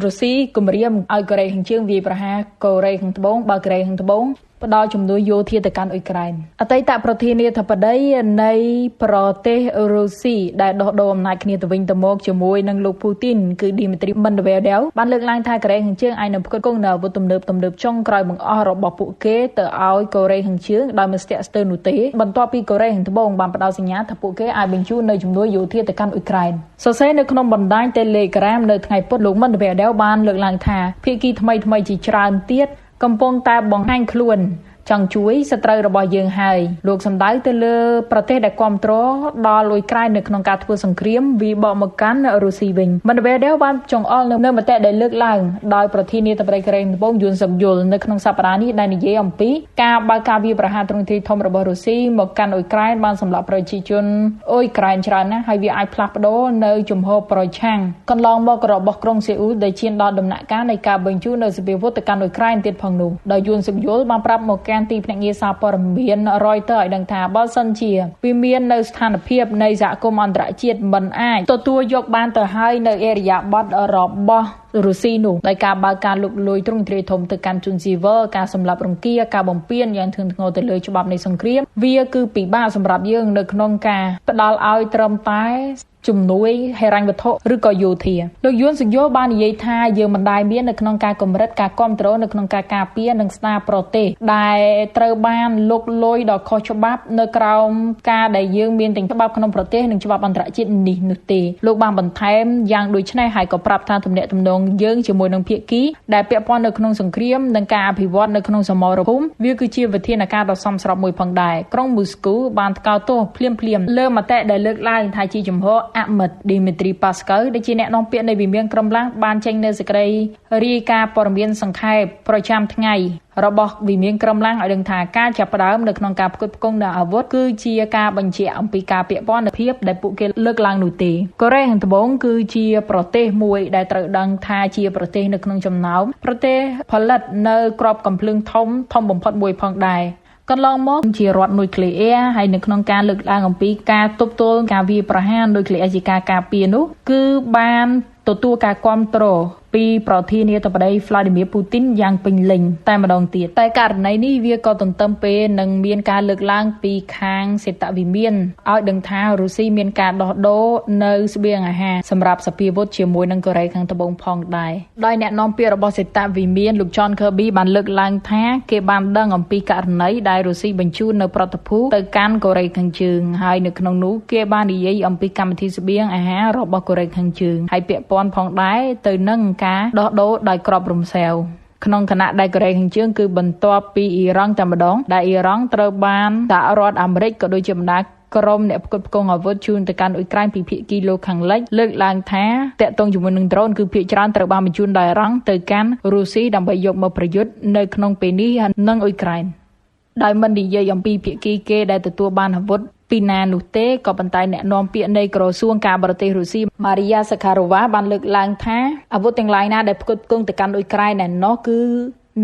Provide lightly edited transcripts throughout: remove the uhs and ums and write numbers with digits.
រុស្ស៊ីគំរាមឲ្យកូរ៉េខាងជើងវាយប្រហារកូរ៉េខាងត្បូងបើកូរ៉េខាងត្បូងផ្ដល់ជំនួយយោធាទៅកាន់អ៊ុយក្រែនអតីតប្រធានាធិបតីនៃប្រទេសរុស្ស៊ីដែលដោះដូរអំណាចគ្នាទៅវិញទៅមកជាមួយនឹងលោកពូទីនគឺឌីមីទ្រីមិនដវេដេវបានលើកឡើងថាកូរ៉េខាងជើងអាចនឹងផ្គត់ផ្គង់នូវអាវុធទំនើបទំនើបចុងក្រោយបង្អស់របស់ពួកគេទៅឲ្យកូរ៉េខាងជើងដោយមិនស្ទាក់ស្ទើរនោះទេបន្ទាប់ពីកូរ៉េខាងត្បូងបានផ្ដល់សញ្ញាថាពួកគេអាចបញ្ជូននូវជំនួយយោធាទៅកាន់អ៊ុយក្រែនសរសេរនៅក្នុងបណ្ដាញ Telegram នៅថ្ងៃពុធលោកមិនដវេដេវបានលើកឡើងថាភាគីថ្មីៗជាច្រើនទៀតកំពុងតែបង្ហាញខ្លួនចង់ជួយសត្រូវរបស់យើងហើយលោកសម្ដៅទៅលើប្រទេសដែលគ្រប់គ្រងដល់អ៊ុយក្រែននៅក្នុងការធ្វើសង្គ្រាមវាបកមកកាន់រុស្ស៊ីវិញមិនវេដេវបានចង្អុលនៅមតិដែលលើកឡើងដោយប្រធានាធិបតីកូរ៉េត្បូងយុនសុកយុលនៅក្នុងសប្តាហ៍នេះដែលនិយាយអំពីការបើកការវាយប្រហារទ្រង់ទ្រាយធំរបស់រុស្ស៊ីមកកាន់អ៊ុយក្រែនបានសម្លាប់ប្រជាជនអ៊ុយក្រែនច្រើនណាស់ហើយវាអាចផ្លាស់ប្ដូរនៅជំហរប្រឆាំងកន្លងមករបស់ក្រុងសេអ៊ូលដែលឈានដល់ដំណាក់កាលនៃការបញ្ជូននៅសៀវុធទៅកាន់អ៊ុយក្រែនទៀតផងនោះដោយយុនសុកយុលបានប្រាប់មកទីភ្នាក់ងារសារព័ត៌មាន Reuters ឲ្យដឹងថាបើសិនជាវាមាននៅស្ថានភាពនៃសហគមន៍អន្តរជាតិមិនអាចទទួលយកបានទៅហើយនៅអរិយាប័ត្ររបស់រុស្ស៊ីនោះដោយការបើកការលុកលុយទ្រង់ទ្រាយធំទៅកាន់ជនស៊ីវិលការសម្លាប់រង្គាលការបំពានយ៉ាងធ្ងន់ធ្ងរទៅលើច្បាប់នៃសង្គ្រាមវាគឺពិបាកសម្រាប់យើងនៅក្នុងការផ្ដល់ឲ្យត្រឹមតែជំនួយហិរញ្ញវត្ថុឬក៏យោធាលោកយុនសុយោបាននិយាយថាយើងមិនដែលមាននៅក្នុងការកម្រិតការគ្រប់គ្រងនៅក្នុងការការពារនិងស្ដារប្រទេសដែលត្រូវបានលុកលុយដ៏ខុសច្បាប់នៅក្រោមការដែលយើងមានទាំងច្បាប់ក្នុងប្រទេសនិងច្បាប់អន្តរជាតិនេះនោះទេលោកបានបន្ថែមយ៉ាងដូចនេះហើយក៏ប្រាប់ថាទំនាក់ទំនងយើងជាមួយនឹងភាគីដែលពាក់ព័ន្ធនៅក្នុងសង្គ្រាមនិងការអភិវឌ្ឍនៅក្នុងសមរភូមិវាគឺជាវិធានការដ៏សមស្របមួយផងដែរក្រុងមូស្គូបានថ្កោលទោសភ្លាមៗលើមតិដែលលើកឡើងថាជាជំហរអមិត្តឌីមីទ្រីប៉ាស្កៅដែលជាអ្នកនាំពាក្យនៃវិមានក្រុមឡាំងបានចេញនៅសេចក្តីរាយការណ៍ព័ត៌មានសង្ខេបប្រចាំថ្ងៃរបស់វិមានក្រុមឡាំងឲ្យដឹងថាការចាប់ផ្ដើមនៅក្នុងការផ្គត់ផ្គង់នូវអាវុធគឺជាការបញ្ជាក់អំពីការពាក់ព័ន្ធភាពដែលពួកគេលើកឡើងនោះទេកូរ៉េខាងត្បូងគឺជាប្រទេសមួយដែលត្រូវដឹងថាជាប្រទេសនៅក្នុងចំណោមប្រទេសផលិតនៅក្របកំភ្លើងធំធំបំផុតមួយផងដែរកន្លងមកជារដ្ឋនុយក្លេអ៊ែរហើយនៅក្នុងការលើកឡើងអំពីការទប់ទល់ការវាយប្រហារនុយក្លេអ៊ែរជាការការពារនោះគឺបានទទួលការគាំទ្រពីប្រធានាធិបតី Vladimir Putin យ៉ាងពេញលេញតែម្ដងទៀតតែករណីនេះវាក៏ទន្ទឹមពេលនឹងមានការលើកឡើងពីខាងសេតវិមានឲ្យដឹងថារុស្ស៊ីមានការដោះដូរនៅស្បៀងអាហារសម្រាប់សភាវុធជាមួយនឹងកូរ៉េខាងត្បូងផងដែរដោយអ្នកនាំពាក្យរបស់សេតវិមានលោក John Kirby បានលើកឡើងថាគេបានដឹងអំពីករណីដែលរុស្ស៊ីបញ្ជូននៅប្រតិភូទៅកាន់កូរ៉េខាងជើងហើយនៅក្នុងនោះគេបាននិយាយអំពីកម្មវិធីស្បៀងអាហាររបស់កូរ៉េខាងជើងហើយពាក់ព័ន្ធផងដែរទៅនឹងការដោះដូរដោយក្របរំសាវក្នុងខណៈដែលកូរ៉េខាងជើងគឺបន្ទាប់ពីអ៊ីរ៉ង់តែម្ដងដែលអ៊ីរ៉ង់ត្រូវបានសហរដ្ឋអាមេរិកក៏ដូចជាបណ្ដាក្រុមអ្នកផ្គត់ផ្គង់អាវុធជូនទៅកាន់អ៊ុយក្រែនពីភាគីលោកខាងលិចលើកឡើងថាតាក់ទងជាមួយនឹងដ្រូនគឺភាគច្រើនត្រូវបានបញ្ជូនដោយអ៊ីរ៉ង់ទៅកាន់រុស្ស៊ីដើម្បីយកមកប្រយុទ្ធនៅក្នុងពេលនេះនិងអ៊ុយក្រែនដោយមិននិយាយអំពីភាគីគេដែលទទួលបានអាវុធពីណានោះទេក៏ប៉ុន្តែអ្នកនាំពាក្យនៃក្រសួងការបរទេសរុស្ស៊ីម៉ារីយ៉ាសាខារ៉ូវ៉ាបានលើកឡើងថាអាវុធទាំងឡាយណាដែលផ្គត់ផ្គង់ទៅកាន់អ៊ុយក្រែនឯណោះគឺ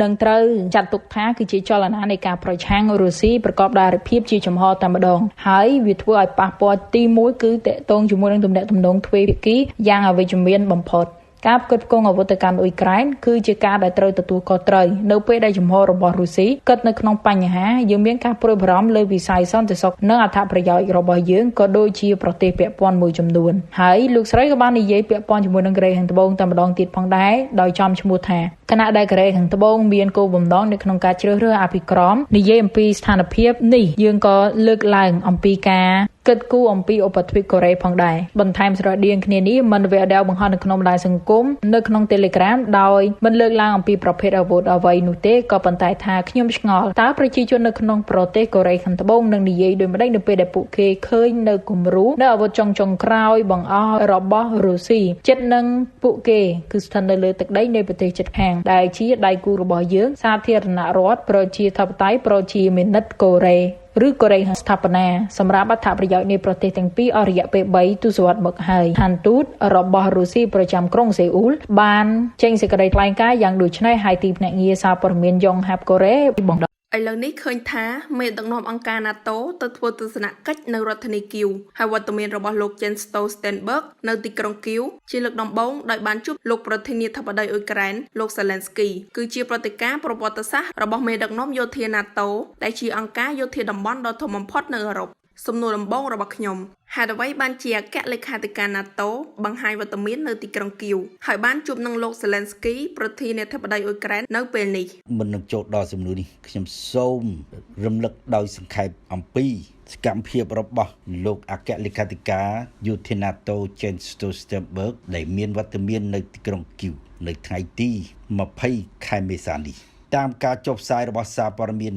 នឹងត្រូវចាត់ទុកថាគឺជាចលនានៃការប្រឆាំងរុស្ស៊ីប្រកបដោយភាពជាចំហតែម្ដងហើយវាធ្វើឲ្យប៉ះពាល់ទី1គឺតកតងជាមួយនឹងទំនាក់ទំនងទ្វេភាគីយ៉ាងអវិជ្ជមានបំផុតការផ្គត់ផ្គង់អាវុធទៅកាន់អ៊ុយក្រែនគឺជាការដែលត្រូវទទួលខុសត្រូវនៅពេលដែលជំហររបស់រុស្ស៊ីគិតនៅក្នុងបញ្ហាយើងមានការព្រួយបារម្ភលើវិស័យសន្តិសុខនិងអត្ថប្រយោជន៍របស់យើងក៏ដូចជាប្រទេសពាក់ព័ន្ធមួយចំនួនហើយលោកស្រីក៏បាននិយាយពាក់ព័ន្ធជាមួយនឹងកូរ៉េខាងត្បូងតែម្ដងទៀតផងដែរដោយចំឈ្មោះថាខណៈដែលកូរ៉េខាងត្បូងមានគោលបំណងនៅក្នុងការជ្រើសរើសអភិក្រមនិយាយអំពីស្ថានភាពនេះយើងក៏លើកឡើងអំពីការគិតគូរអំពីឧបទ្វីបកូរ៉េផងដែរបន្ថែមស្រដៀងគ្នានេះមិនវាដែលបង្ហោះនៅក្នុងបណ្ដាញសង្គមនៅក្នុង Telegram ដោយមិនលើកឡើងអំពីប្រភេទអាវុធអ្វីនោះទេក៏ប៉ុន្តែថាខ្ញុំឆ្ងល់តើប្រជាជននៅក្នុងប្រទេសកូរ៉េខាងត្បូងនឹងនិយាយដូចម្តេចនៅពេលដែលពួកគេឃើញនៅគំរូនៅអាវុធចុងក្រោយបង្អស់របស់រុស្ស៊ីចិត្តនឹងពួកគេគឺស្ថិតនៅលើទឹកដីនៃប្រទេសជិតខាងដែលជាដៃគូរបស់យើងសាធារណរដ្ឋប្រជាធិបតេយ្យប្រជាមានិតកូរ៉េឬកូរ៉េស្ថាបនាសម្រាប់អត្ថប្រយោជន៍នៃប្រទេសទាំងពីរអស់រយៈពេល3ទសវត្សរ៍មកហើយឋានទូតរបស់រុស្ស៊ីប្រចាំក្រុងសេអ៊ូលបានចេញសេចក្តីថ្លែងការណ៍យ៉ាងដូចនេះហើយទីភ្នាក់ងារសារព័ត៌មានយ៉ុងហាប់កូរ៉េបង ឥឡូវនេះឃើញថាមេដឹកនាំអង្គការ NATO ទៅធ្វើទស្សនកិច្ចនៅរដ្ឋធានីគៀវហើយវត្តមានរបស់លោក Jens Stoltenberg នៅទីក្រុងគៀវជាលើកដំបូងដោយបានជួបលោកប្រធានាធិបតីអ៊ុយក្រែនលោក Zelensky គឺជាព្រឹត្តិការណ៍ប្រវត្តិសាស្ត្ររបស់មេដឹកនាំយោធា NATO ដែលជាអង្គការយោធាតំបន់ដ៏ធំបំផុតនៅអឺរ៉ុបសំណួរដំបូងរបស់ខ្ញុំហេតុអ្វីបានជាអគ្គលេខាធិការ NATO បង្ហាញវត្តមាននៅទីក្រុងគៀវហើយបានជួបនឹងលោក Zelensky ប្រធានាធិបតីអ៊ុយក្រែននៅពេលនេះ មុននឹងចូលដល់សំណួរនេះខ្ញុំសូមរំលឹកដោយសង្ខេបអំពីសកម្មភាពរបស់លោកអគ្គលេខាធិការយោធា NATO Jens Stoltenberg ដែលមានវត្តមាននៅទីក្រុងគៀវនៅថ្ងៃទី20ខែមេសានេះតាមការចុះផ្សាយរបស់សារព័ត៌មាន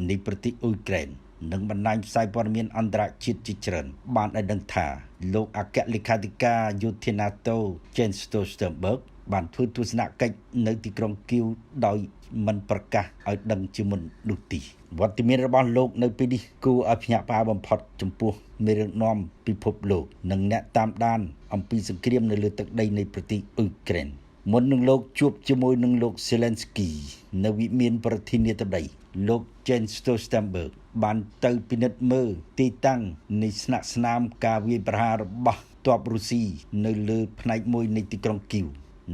នៃប្រទេសអ៊ុយក្រែននិងបណ្ដាញផ្សាយព័ត៌មានអន្តរជាតិជាច្រើនបានឲ្យដឹងថាលោកអគ្គលេខាធិការយោធា NATO Jens Stoltenberg បានធ្វើទស្សនកិច្ចនៅទីក្រុងគៀវដោយមិនប្រកាសឲ្យដឹងជាមុននោះទេវត្តមានរបស់លោកនៅពេលនេះគួរឲ្យភ្ញាក់ផ្អើលបំផុតចំពោះមេដឹកនាំពិភពលោកនិងអ្នកតាមដានអំពីសង្គ្រាមនៅលើទឹកដីនៃប្រទេសអ៊ុយក្រែនមុននឹងលោកជួបជាមួយនឹងលោក Zelensky នៅវិមានប្រធានាធិបតីលោក Jens Stoltenberg បានទៅពិនិត្យមើលទីតាំងនៃស្នាក់ស្នាមការវាយប្រហាររបស់ទ័ពរុស្ស៊ីនៅលើផ្នែកមួយនៃទីក្រុងគៀវ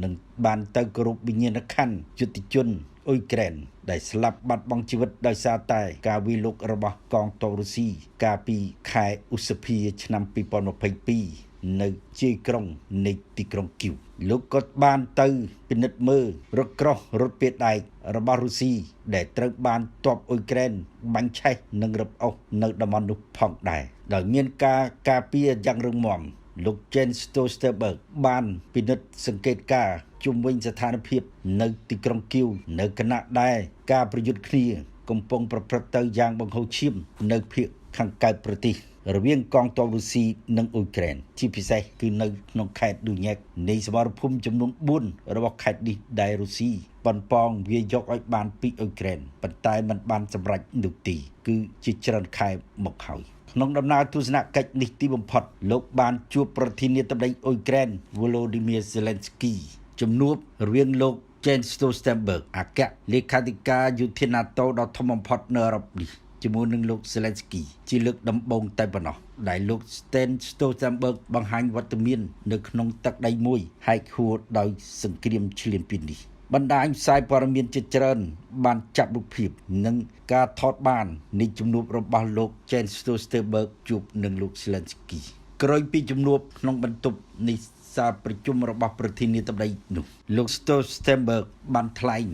និងបានទៅគោរពវិញ្ញាណក្ខន្ធយុទ្ធជនអ៊ុយក្រែនដែលស្លាប់បាត់បង់ជីវិតដោយសារតែការវាយលុករបស់កងទ័ពរុស្ស៊ីកាលពីខែឧសភាឆ្នាំ2022នៅជាយក្រុងនៃទីក្រុងគៀវលោកក៏បានទៅពិនិត្យមើលរថក្រោះរថពាដែករបស់រុស្ស៊ីដែលត្រូវបានទ័ពអ៊ុយក្រែនបាញ់ឆេះនិងរឹបអូសនៅតំបន់នោះផងដែរដោយមានការការពារយ៉ាងរឹងមាំលោក Jens Stoltenberg បានពិនិត្យសង្កេតការណ៍ជុំវិញស្ថានភាពនៅទីក្រុងគៀវនៅខណៈដែលការប្រយុទ្ធគ្នាកំពុងប្រព្រឹត្តទៅយ៉ាងបង្ហូរឈាមនៅភាគខាងកើតប្រទេសរវាងកងទ័ពរុស្ស៊ីនិងអ៊ុយក្រែនជាពិសេសគឺនៅក្នុងខេត្តឌូញ៉េកនៃសមរភូមិចំនួន4របស់ខេត្តនេះដែលរុស្ស៊ីប៉ុនប៉ងវាយកឲ្យបានពីអ៊ុយក្រែនប៉ុន្តែมันបានសម្រេចនោះទេគឺជាច្រើនខែមកហើយក្នុងដំណើរទស្សនកិច្ចនេះទីបំផុតលោកបានជួបប្រធានាធិបតីអ៊ុយក្រែន Volodymyr Zelensky ជំនួបរវាងលោក Jens Stoltenberg អគ្គលេខាធិការយោធា NATO ដ៏ធំបំផុតនៅអឺរ៉ុបនេះជាមួយនឹងលោក Zelensky ជាលើកដំបូងតែប៉ុណ្ណោះដែលលោក Jens Stoltenberg បង្ហាញវត្តមាននៅក្នុងទឹកដីមួយហែកហួរដោយសង្គ្រាមឈ្លានពាននេះបណ្ដាញផ្សាយព័ត៌មានជាច្រើនបានចាប់រូបភាពនិងការថតបាននៃជំនួបរបស់លោក Jens Stoltenberg ជួបនឹងលោក Zelensky ក្រោយពីជំនួបក្នុងបន្ទប់នៃសាលប្រជុំរបស់ប្រធានាធិបតីនោះលោក Stoltenberg បានថ្លែង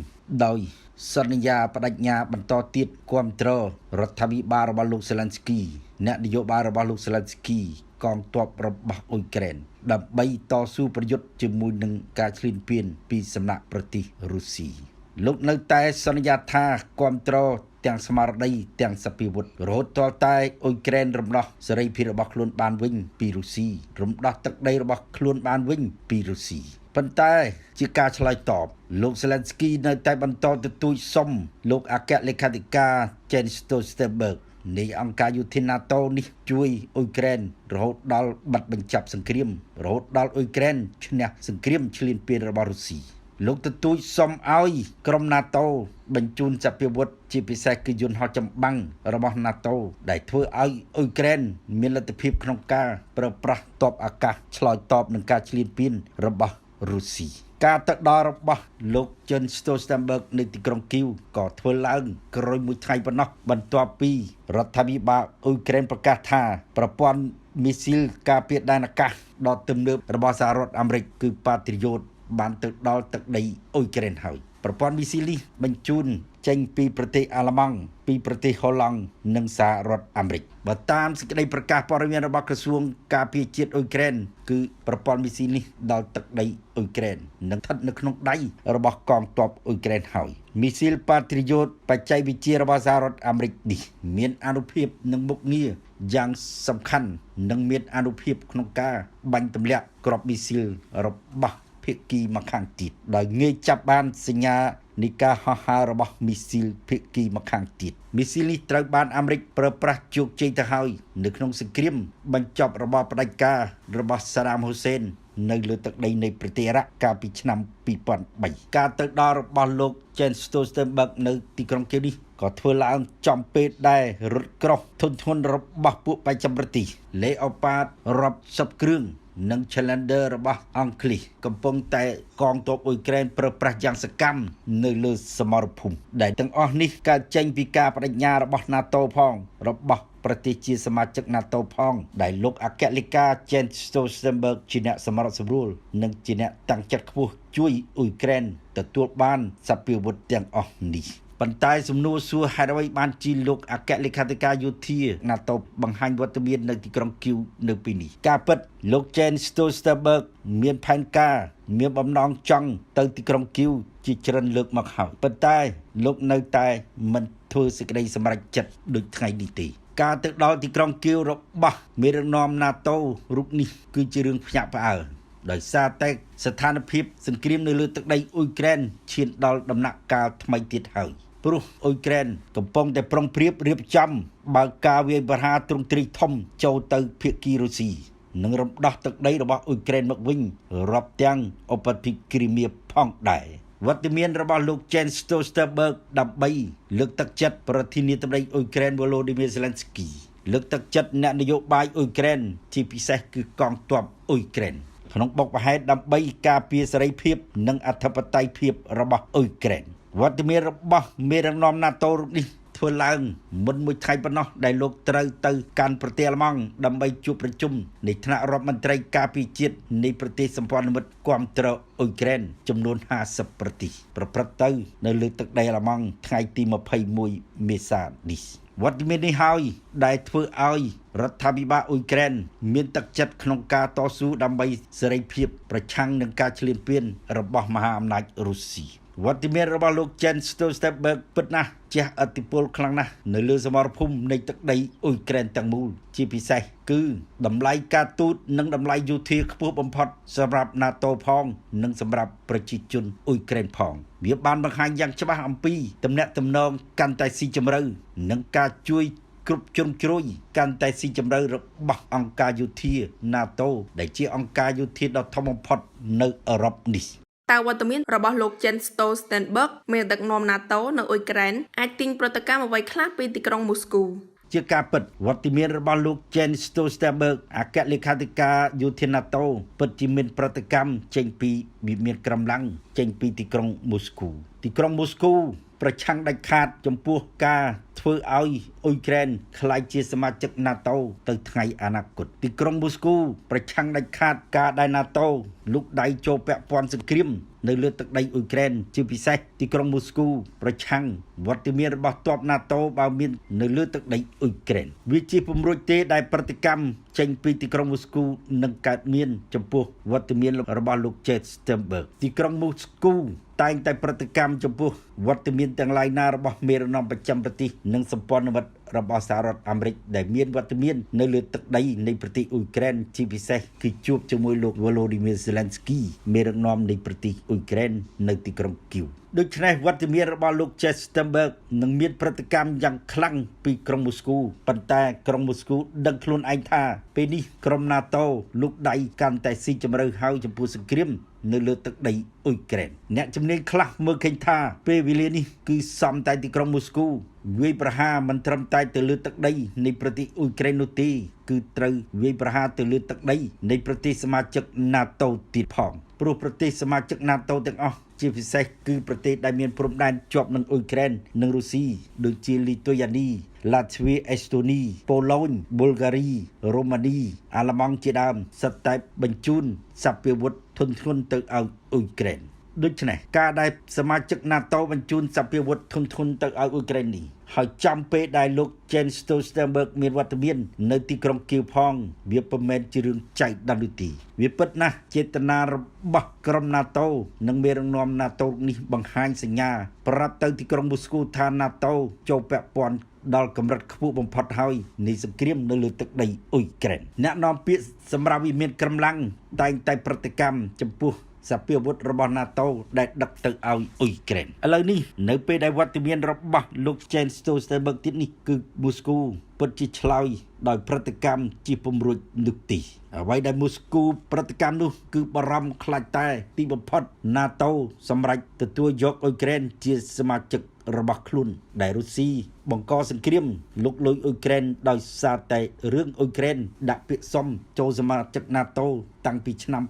ដោយសន្យាបដិញ្ញាបន្តទៀតគាំទ្ររដ្ឋាភិបាលរបស់លោក Zelensky អ្នកនយោបាយរបស់លោក Zelensky កងទ័ពរបស់អ៊ុយក្រែនដើម្បីតស៊ូប្រយុទ្ធជាមួយនឹងការឈ្លានពានពីសំណាក់ប្រទេសរុស្ស៊ីលោកនៅតែសន្យាថាគាំទ្រទាំងស្មារតីទាំងសព្វាវុធរហូតទាល់តែអ៊ុយក្រែនរំដោះសេរីភាពរបស់ខ្លួនបានវិញពីរុស្ស៊ីរំដោះទឹកដីរបស់ខ្លួនបានវិញពីរុស្ស៊ីប៉ុន្តែជាការឆ្លើយតបលោក Zelensky នៅតែបន្តទទូចសុំលោកអគ្គលេខាធិការ Jens Stoltenberg នៃអង្គការយោធា NATO នេះជួយអ៊ុយក្រែនរហូតដល់បិទបញ្ចប់សង្គ្រាមរហូតដល់អ៊ុយក្រែនឈ្នះសង្គ្រាមឈ្លានពានរបស់រុស្ស៊ីលោកទទូចសុំឲ្យក្រុម NATO បញ្ជូនសព្វាវុធជាពិសេសគឺយន្តហោះចម្បាំងរបស់ NATO ដែលធ្វើឲ្យអ៊ុយក្រែនមានលទ្ធភាពក្នុងការប្រើប្រាស់ទ័ពអាកាសឆ្លើយតបនឹងការឈ្លានពានរបស់រុស្ស៊ីការទៅដល់របស់លោក Jens Stoltenberg នៅទីក្រុងគៀវក៏ធ្វើឡើងក្រោយមួយថ្ងៃប៉ុណ្ណោះបន្ទាប់ពីរដ្ឋាភិបាលអ៊ុយក្រែនប្រកាសថាប្រព័ន្ធមីស៊ីលការពារដែនអាកាសដ៏ទំនើបរបស់សហរដ្ឋអាមេរិកគឺ Patriot បានទៅដល់ទឹកដីអ៊ុយក្រែនហើយប្រព័ន្ធមីស៊ីលនេះបញ្ជូនចេញពីប្រទេសអាល្លឺម៉ង់ពីប្រទេសហូឡង់និងសហរដ្ឋអាមេរិកបើតាមសេចក្តីប្រកាសព័ត៌មានរបស់ក្រសួងការពារជាតិអ៊ុយក្រែនគឺប្រព័ន្ធមីស៊ីលនេះដល់ទឹកដីអ៊ុយក្រែននិងស្ថិតនៅក្នុងដៃរបស់កងទ័ពអ៊ុយក្រែនហើយមីស៊ីល Patriot បច្ចេកវិទ្យារបស់សហរដ្ឋអាមេរិកនេះមានអានុភាពនិងមុខងារយ៉ាងសំខាន់និងមានអានុភាពក្នុងការបាញ់ទម្លាក់គ្រាប់មីស៊ីលរបស់ភាគីម្ខាងទៀតដោយងាយចាប់បានសញ្ញានៃការហោះហើររបស់មីស៊ីលភាគីម្ខាងទៀតមីស៊ីលនេះត្រូវបានអាមេរិកប្រើប្រាស់ជោគជ័យទៅហើយនៅក្នុងសង្គ្រាមបញ្ចប់របបផ្ដាច់ការរបស់សារ៉ាមហ៊ូសេន នៅលើទឹកដីនៃប្រទេសអ៊ីរ៉ាក់កាលពីឆ្នាំ2003ការទៅដល់របស់លោក Jens Stoltenberg នៅទីក្រុងគៀវនេះក៏ធ្វើឡើងចំពេលដែលរថក្រោះធុនធ្ងន់របស់ពួកបច្ចឹមប្រទេស Leopard រាប់សិបគ្រឿងនិង Challenger របស់អង់គ្លេសកំពុងតែកងទ័ពអ៊ុយក្រែនប្រើប្រាស់យ៉ាងសកម្មនៅលើសមរភូមិដែលទាំងអស់នេះកើតចេញពីការបដិញ្ញារបស់ NATO ផងរបស់ប្រទេសជាសមាជិក NATO ផងដែលលោកអគ្គលេខា Jens Stoltenberg ជាអ្នកសម្របសម្រួលនិងជាអ្នកតាំងចិត្តខ្ពស់ជួយអ៊ុយក្រែនទទួលបានសព្វាវុធទាំងអស់នេះប៉ុន្តែសំណួរសួរហេតុអ្វីបានជាលោកអគ្គលេខាធិការយោធា NATO បង្ហាញវត្តមាននៅទីក្រុងគៀវនៅពេលនេះការពិតលោក Jens Stoltenberg មានផែនការមានបំណងចង់ទៅទីក្រុងគៀវជាច្រើនលើកមកហើយប៉ុន្តែលោកនៅតែមិនធ្វើសេចក្តីសម្រេចចិត្តដូចថ្ងៃនេះទេការទៅដល់ទីក្រុងគៀវរបស់មេដឹកនាំ NATO រូបនេះគឺជារឿងភ្ញាក់ផ្អើលដោយសារតែស្ថានភាពសង្គ្រាមនៅលើទឹកដីអ៊ុយក្រែនឈានដល់ដំណាក់កាលថ្មីទៀតហើយព្រោះអ៊ុយក្រែនកំពុងតែប្រុងប្រៀបរៀបចំបើកការវាយប្រហារទ្រង់ទ្រាយធំចូលទៅភាគីរុស្ស៊ីនិងរំដោះទឹកដីរបស់អ៊ុយក្រែនមកវិញរាប់ទាំងឧបទ្វីបគ្រីមៀផងដែរវត្តមានរបស់លោក Jens Stoltenberg ដើម្បីលើកទឹកចិត្តប្រធានាធិបតីអ៊ុយក្រែន Volodymyr Zelensky លើកទឹកចិត្តអ្នកនយោបាយអ៊ុយក្រែនជាពិសេសគឺកងទ័ពអ៊ុយក្រែនក្នុងបុព្វហេតុដើម្បីការពារសេរីភាពនិងអធិបតេយ្យភាពរបស់អ៊ុយក្រែនវត្តមានរបស់មេដឹកនាំ NATO រូបនេះធ្វើឡើងមុនមួយថ្ងៃប៉ុណ្ណោះដែលលោកត្រូវទៅកាន់ប្រទេសអាល្លឺម៉ង់ដើម្បីជួបប្រជុំនៃថ្នាក់រដ្ឋមន្ត្រីការពារជាតិនៃប្រទេសសម្ព័ន្ធមិត្តគាំទ្រអ៊ុយក្រែនចំនួន50ប្រទេសប្រព្រឹត្តទៅនៅលើទឹកដីអាល្លឺម៉ង់ថ្ងៃទី21មេសានេះវត្តមាននេះហើយដែលធ្វើឲ្យរដ្ឋាភិបាលអ៊ុយក្រែនមានទឹកចិត្តក្នុងការតស៊ូដើម្បីសេរីភាពប្រឆាំងនឹងការឈ្លានពានរបស់មហាអំណាចរុស្ស៊ីវត្តមានរបស់លោក Jens Stoltenberg ពិតណាស់ជះឥទ្ធិពលខ្លាំងណាស់នៅលើសមរភូមិនៃទឹកដីអ៊ុយក្រែនទាំងមូលជាពិសេសគឺតម្លៃការទូតនិងតម្លៃយោធាខ្ពស់បំផុតសម្រាប់ NATO ផងនិងសម្រាប់ប្រជាជនអ៊ុយក្រែនផងវាបានបង្ហាញយ៉ាងច្បាស់អំពីទំនាក់ទំនងកាន់តែស៊ីជម្រៅនិងការជួយគ្រប់ជ្រុងជ្រោយកាន់តែស៊ីជម្រៅរបស់អង្គការយោធា NATO ដែលជាអង្គការយោធាដ៏ធំបំផុតនៅអឺរ៉ុបនេះ តើវត្តមានរបស់លោក Jens Stoltenberg មេដឹកនាំ NATO នៅអ៊ុយក្រែនអាចទាញប្រតិកម្មអ្វីខ្លះពីទីក្រុងមូស្គូ ជាការពិតវត្តមានរបស់លោក Jens Stoltenberg អគ្គលេខាធិការយោធា NATO ពិតជាមានប្រតិកម្មចេញពីវិមានក្រំឡាំងចេញពីទីក្រុងមូស្គូទីក្រុងមូស្គូប្រឆាំងដាច់ខាតចំពោះការធ្វើឲ្យអ៊ុយក្រែនក្លាយជាសមាជិក NATO ទៅថ្ងៃអនាគតទីក្រុងមូស្គូប្រឆាំងដាច់ខាតការដែល NATO លូកដៃចូលពាក់ព័ន្ធសង្គ្រាមនៅលើទឹកដីអ៊ុយក្រែនជាពិសេសទីក្រុងមូស្គូប្រឆាំងវត្តមានរបស់ទ័ព NATO បើមាននៅលើទឹកដីអ៊ុយក្រែនវាជាពំរួចទេដែលប្រតិកម្មចេញពីទីក្រុងមូស្គូនឹងកើតមានចំពោះវត្តមានរបស់លោក Jens Stoltenberg ទីក្រុងមូស្គូតែងតែប្រតិកម្មចំពោះវត្តមានទាំងឡាយណារបស់មេដឹកនាំប្រចាំប្រទេសនិងសម្ព័ន្ធមិត្តរបស់សហរដ្ឋអាមេរិកដែលមានវត្តមាននៅលើទឹកដីនៃប្រទេសអ៊ុយក្រែនជាពិសេសគឺជួបជាមួយលោក Volodymyr Zelensky មេដឹកនាំនៃប្រទេសអ៊ុយក្រែននៅទីក្រុងគៀវដូច្នេះវត្តមានរបស់លោក Jens Stoltenberg នឹងមានប្រតិកម្មយ៉ាងខ្លាំងពីក្រុងមូស្គូប៉ុន្តែក្រុងមូស្គូដឹងខ្លួនឯងថាពេលនេះក្រុម NATO លូកដៃកាន់តែស៊ីជម្រៅហើយចំពោះសង្គ្រាមនៅលើទឹកដីអ៊ុយក្រែនអ្នកជំនាញខ្លះមើលឃើញថាពេលវេលានេះគឺសំតែទីក្រុងមូស្គូវាយប្រហារមិនត្រឹមតែទៅលើទឹកដីនៃប្រទេសអ៊ុយក្រែននោះទេគឺត្រូវវាយប្រហារទៅលើទឹកដីនៃប្រទេសសមាជិក NATO ទៀតផងព្រោះប្រទេសសមាជិក NATO ទាំងអស់ជាពិសេសគឺប្រទេសដែលមានព្រំដែនជាប់នឹងអ៊ុយក្រែននិងរុស្ស៊ីដូចជាលីទុយអានីឡាតវីអេស្តូនីប៉ូឡូញប៊ុលហ្គារីរូម៉ានីអាល្លឺម៉ង់ជាដើមសុទ្ធតែបញ្ជូនសព្វាវុធធនធ្ងន់ទៅឲ្យអ៊ុយក្រែនដូច្នេះការដែលសមាជិក NATO បញ្ជូនសព្វាវុធធនធ្ងន់ទៅឲ្យអ៊ុយក្រែននេះហើយចំពេលដែលលោក Jens Stoltenberg មានវត្តមាននៅទីក្រុងគៀវផងវាពុំមែនជារឿងចៃដន្យនោះទេវាពិតណាស់ចេតនារបស់ក្រុម NATO និងមេដឹកនាំ NATO នេះបង្ហាញសញ្ញាប្រាប់ទៅទីក្រុងមូស្គូថា NATO ចូលពាក់ព័ន្ធដល់កម្រិតខ្ពស់បំផុតហើយនៃសង្គ្រាមនៅលើទឹកដីអ៊ុយក្រែនអ្នកនាំពាក្យសម្រាប់វិមានក្រំឡាំងតែងតែប្រតិកម្មចំពោះសព្វាវុធរបស់ NATO ដែលដឹកទៅឲ្យអ៊ុយក្រែនឥឡូវនេះនៅពេលដែលវត្តមានរបស់លោក Jens Stoltenberg ទៀតនេះគឺមូស្គូពិតជាឆ្លើយដោយប្រតិកម្មជាពំរួចនោះទេ អ្វីដែលមូស្គូប្រតិកម្មនោះគឺបារម្ភខ្លាចតែទីបំផុត NATO សម្រេចទទួលយកអ៊ុយក្រែនជាសមាជិករបស់ខ្លួនដែលរុស្ស៊ីបង្កសង្គ្រាមលុកលុយអ៊ុយក្រែនដោយសារតែរឿងអ៊ុយក្រែនដាក់ពាក្យសុំចូលសមាជិក NATO តាំងពីឆ្នាំ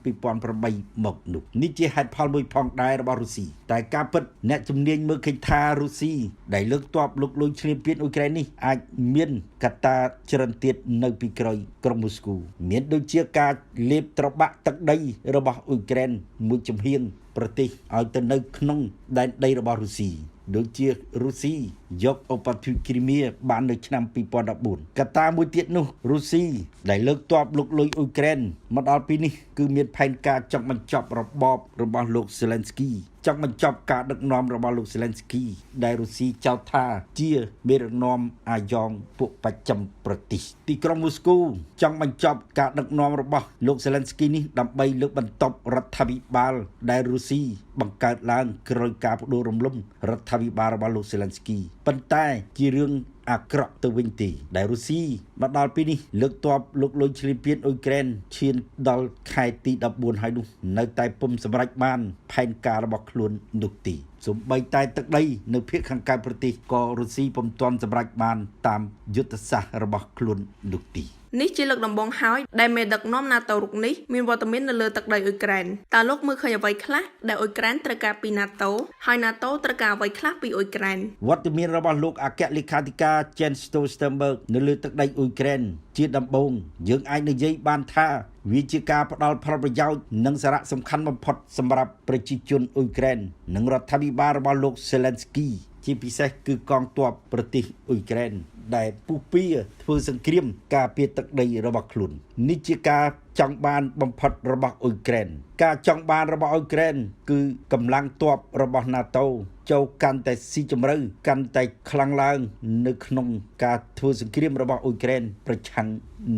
2008មកនោះនេះជាហេតុផលមួយផងដែររបស់រុស្ស៊ីតែការពិតអ្នកជំនាញមើលឃើញថារុស្ស៊ីដែលលើកទ័ពលុកលុយឈ្លានពានអ៊ុយក្រែននេះអាចមានកត្តាច្រើនទៀតនៅពីក្រោយក្រុងមូស្គូមានដូចជាការលេបត្របាក់ទឹកដីរបស់អ៊ុយក្រែនមួយចំហៀងប្រទេសឲ្យទៅនៅក្នុងដែនដីរបស់រុស្ស៊ីដូចជារុស្ស៊ីយកឧបទ្វីបគ្រីមៀបាននៅឆ្នាំ2014កត្តាមួយទៀតនោះរុស្ស៊ីដែលលើកទ័ពលុកលុយអ៊ុយក្រែនមកដល់ពេលនេះគឺមានផែនការចង់បញ្ចប់របបរបស់លោកសេឡិនស្គីចង់បញ្ចប់ការដឹកនាំរបស់លោកសេឡិនស្គីដែលរុស្ស៊ីចោទថាជាមេដឹកនាំអាយ៉ងពួកបច្ចឹមប្រទេសទីក្រុងមូស្គូចង់បញ្ចប់ការដឹកនាំរបស់លោកសេឡិនស្គីនេះដើម្បីលើកបន្ទប់រដ្ឋាភិបាលដែលរុស្ស៊ីបង្កើតឡើងក្រោយការផ្ដួលរំលំរដ្ឋាភិបាលរបស់លោកសេឡិនស្គីប៉ុន្តែជារឿងអាក្រក់ទៅវិញទេដែលរុស្ស៊ីមកដល់ពេលនេះលើកទ័ពលុកលុយឈ្លានពានអ៊ុយក្រែនឈានដល់ខែទី14ហើយនោះនៅតែពុំសម្រេចបានផែនការរបស់ខ្លួននោះទេសូម្បីតែទឹកដីនៅភាគខាងកើតប្រទេសក៏រុស្ស៊ីពុំទាន់សម្រេចបានតាមយុទ្ធសាស្ត្ររបស់ខ្លួននោះទេនេះជាលើកដំបូងហើយដែលមេដឹកនាំ NATO រូបនេះមានវត្តមាននៅលើទឹកដីអ៊ុយក្រែនតើលោកមើលឃើញអ្វីខ្លះដែលអ៊ុយក្រែនត្រូវការពី NATO ហើយ NATO ត្រូវការអ្វីខ្លះពីអ៊ុយក្រែនវត្តមានរបស់លោកអគ្គលេខាធិការ Jens Stoltenberg នៅលើទឹកដីអ៊ុយក្រែនជាដំបូងយើងអាចនិយាយបានថាវាជាការផ្ដល់ផលប្រយោជន៍និងសារៈសំខាន់បំផុតសម្រាប់ប្រជាជនអ៊ុយក្រែននិងរដ្ឋាភិបាលរបស់លោកសេឡិនស្គីជាពិសេសគឺកងទ័ពប្រទេសអ៊ុយក្រែនដែលពុះពៀធ្វើសង្គ្រាមការពារទឹកដីរបស់ខ្លួននេះជាការចង់បានបំផុតរបស់អ៊ុយក្រែនការចង់បានរបស់អ៊ុយក្រែនគឺកម្លាំងទ័ពរបស់ NATO ចូលកាន់តែស៊ីជម្រៅកាន់តែខ្លាំងឡើងនៅក្នុងការធ្វើសង្គ្រាមរបស់អ៊ុយក្រែនប្រឆាំង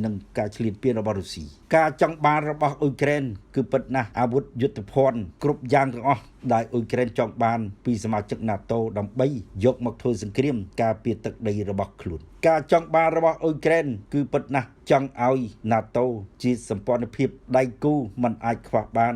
នឹងការឈ្លានពានរបស់រុស្ស៊ីការចង់បានរបស់អ៊ុយក្រែនគឺពិតណាស់អាវុធយុទ្ធភណ្ឌគ្រប់យ៉ាងទាំងអស់ដែលអ៊ុយក្រែនចង់បានពីសមាជិក NATO ដើម្បីយកមកធ្វើសង្គ្រាមការពារទឹកដីរបស់ខ្លួនការចង់បានរបស់អ៊ុយក្រែនគឺពិតណាស់ចង់ឲ្យ NATO ជាសម្ព័ន្ធភាពដៃគូមិនអាចខ្វះបាន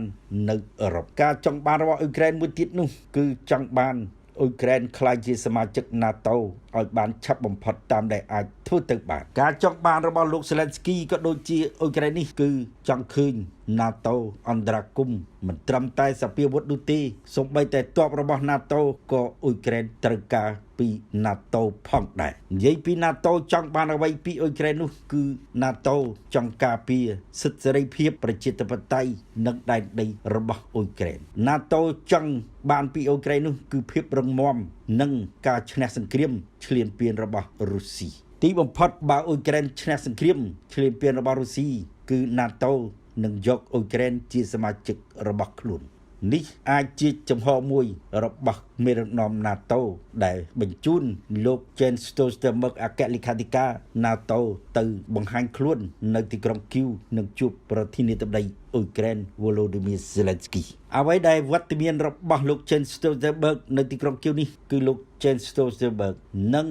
នៅអឺរ៉ុបការចង់បានរបស់អ៊ុយក្រែនមួយទៀតនោះគឺចង់បានអ៊ុយក្រែនក្លាយជាសមាជិក NATO ឲ្យបានឆាប់បំផុតតាមដែលអាចធ្វើទៅបានការចង់បានរបស់លោកសេឡិនស្គីក៏ដូចជាអ៊ុយក្រែននេះគឺចង់ឃើញ NATO អន្តរាគមន៍មិនត្រឹមតែសភាវុធនោះទេសូម្បីតែទ័ពរបស់ NATO ក៏អ៊ុយក្រែនត្រូវការពី NATO ផងដែរនិយាយពី NATO ចង់បានអ្វីពីអ៊ុយក្រែននោះគឺ NATO ចង់ការពារសិទ្ធិសេរីភាពប្រជាធិបតេយ្យនិងដែនដីរបស់អ៊ុយក្រែន NATO ចង់បានពីអ៊ុយក្រែននោះគឺភាពរឹងមាំនិងការឈ្នះសង្គ្រាមឈ្លានពានរបស់រុស្ស៊ីទីបំផុតបើអ៊ុយក្រែនឈ្នះសង្គ្រាមឈ្លានពានរបស់រុស្ស៊ីគឺ NATO នឹងយកអ៊ុយក្រែនជាសមាជិករបស់ខ្លួននេះអាចជាចំហមួយរបស់មេដឹកនាំ NATO ដែលបញ្ជូនលោក Jens Stoltenberg អគ្គលេខាធិការ NATO ទៅបង្ហាញខ្លួននៅទីក្រុងគីវនិងជួបប្រធានាធិបតីអ៊ុយក្រែន Volodymyr Zelensky អ្វីដែលវត្តមានរបស់លោក Jens Stoltenberg នៅទីក្រុងគីវនេះគឺលោក Jens Stoltenberg នឹង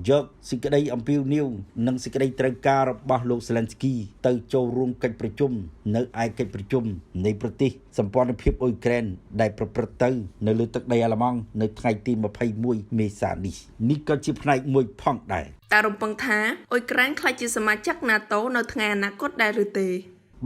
យកសេចក្តីអំពាវនាវនិងសេចក្តីត្រូវការរបស់លោក Zelensky ទៅចូលរួមកិច្ចប្រជុំនៅឯកិច្ចប្រជុំនៃប្រទេសសម្ព័ន្ធភាពអ៊ុយក្រែនដែលប្រព្រឹត្តទៅនៅលើទឹកដីអាល្លឺម៉ង់នៅថ្ងៃទី21មេសានេះនេះក៏ជាផ្នែកមួយផងដែរតើរំពឹងថាអ៊ុយក្រែនក្លាយជាសមាជិក NATO នៅថ្ងៃអនាគតដែរឬទេ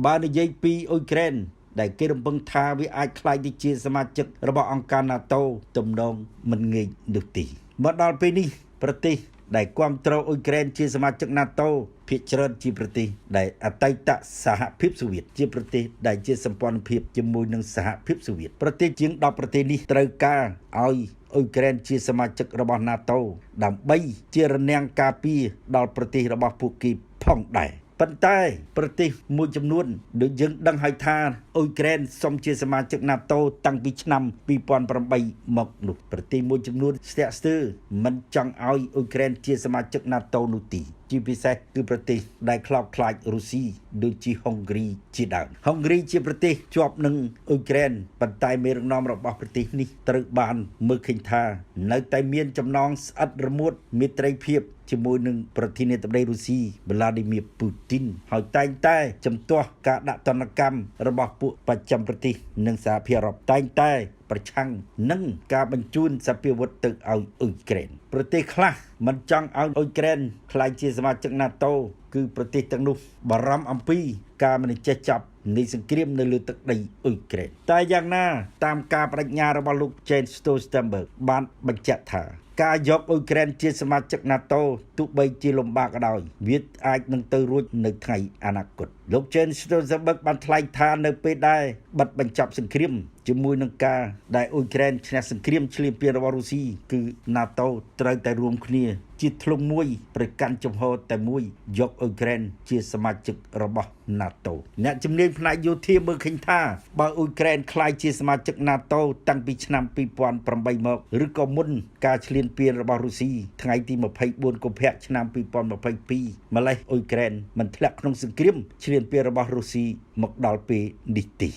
បើនិយាយពីអ៊ុយក្រែនដែលគេរំពឹងថាវាអាចក្លាយទៅជាសមាជិករបស់អង្គការ NATO ទំនងមិនងាយនោះទេមកដល់ពេលនេះប្រទេសដែលគាំទ្រអ៊ុយក្រែនជាសមាជិក NATO ភាគច្រើនជាប្រទេសដែលអតីតសហភាពសូវៀតជាប្រទេសដែលជាសម្ព័ន្ធភាពជាមួយនឹងសហភាពសូវៀតប្រទេសជាង10ប្រទេសនេះត្រូវការឲ្យអ៊ុយក្រែនជាសមាជិករបស់ NATO ដើម្បីជារនាំងការពារដល់ប្រទេសរបស់ពួកគេផងដែរប៉ុន្តែប្រទេសមួយចំនួនដូចយើងដឹងហើយថាអ៊ុយក្រែនសុំជាសមាជិក NATO តាំងពីឆ្នាំ2008មកនោះប្រទេសមួយចំនួនស្ទាក់ស្ទើរមិនចង់ឲ្យអ៊ុយក្រែនជាសមាជិក NATO នោះទេ ជាពិសេសគឺប្រទេសដែលខ្លោចខ្លាចរុស្ស៊ីដូចជាហុងគ្រីជាដើមហុងគ្រីជាប្រទេសជាប់នឹងអ៊ុយក្រែនប៉ុន្តែមេដឹកនាំរបស់ប្រទេសនេះត្រូវបានមើលឃើញថានៅតែមានចំណងស្អិតរមួតមេត្រីភាពជាមួយនឹងប្រធានាធិបតីរុស្ស៊ីវ្លាឌីមៀពូទីនហើយតែងតែជំទាស់ការដាក់ទណ្ឌកម្មរបស់ពួកបច្ចឹមប្រទេសនិងសហភាពអឺរ៉ុបតែងតែប្រឆាំងនឹងការបញ្ជូនសព្វាវុធទៅឲ្យអ៊ុយក្រែនប្រទេសខ្លះមិនចង់ឲ្យអ៊ុយក្រែនក្លាយជាសមាជិក NATO គឺប្រទេសទាំងនោះបារម្ភអំពីការមិនចេះចាប់នៃសង្គ្រាមនៅលើទឹកដីអ៊ុយក្រែនតែយ៉ាងណាតាមការបដិញ្ញារបស់លោក Jens Stoltenberg បានបញ្ជាក់ថាការយកអ៊ុយក្រែនជាសមាជិក NATO ទោះបីជាលំបាកក៏ដោយវាអាចនឹងទៅរួចនៅថ្ងៃអនាគតលោក Jens Stoltenberg បានថ្លែងថានៅពេលដែលបិទបញ្ចប់សង្គ្រាមជាមួយនឹងការដែលអ៊ុយក្រែនឈ្នះសង្គ្រាមឈ្លានពានរបស់រុស្ស៊ីគឺ NATO ត្រូវតែរួមគ្នាជាធ្លុងមួយប្រកាន់ជំហរតែមួយយកអ៊ុយក្រែនជាសមាជិករបស់ NATO អ្នកជំនាញផ្នែកយោធាមើលឃើញថាបើអ៊ុយក្រែនក្លាយជាសមាជិក NATO តាំងពីឆ្នាំ2008មកឬក៏មុនការឈ្លានពានរបស់រុស្ស៊ីថ្ងៃទី24កុម្ភៈឆ្នាំ2022ម្លេះអ៊ុយក្រែនមិនធ្លាក់ក្នុងសង្គ្រាមឈ្លានពានរបស់រុស្ស៊ីមកដល់ពេលនេះទេ។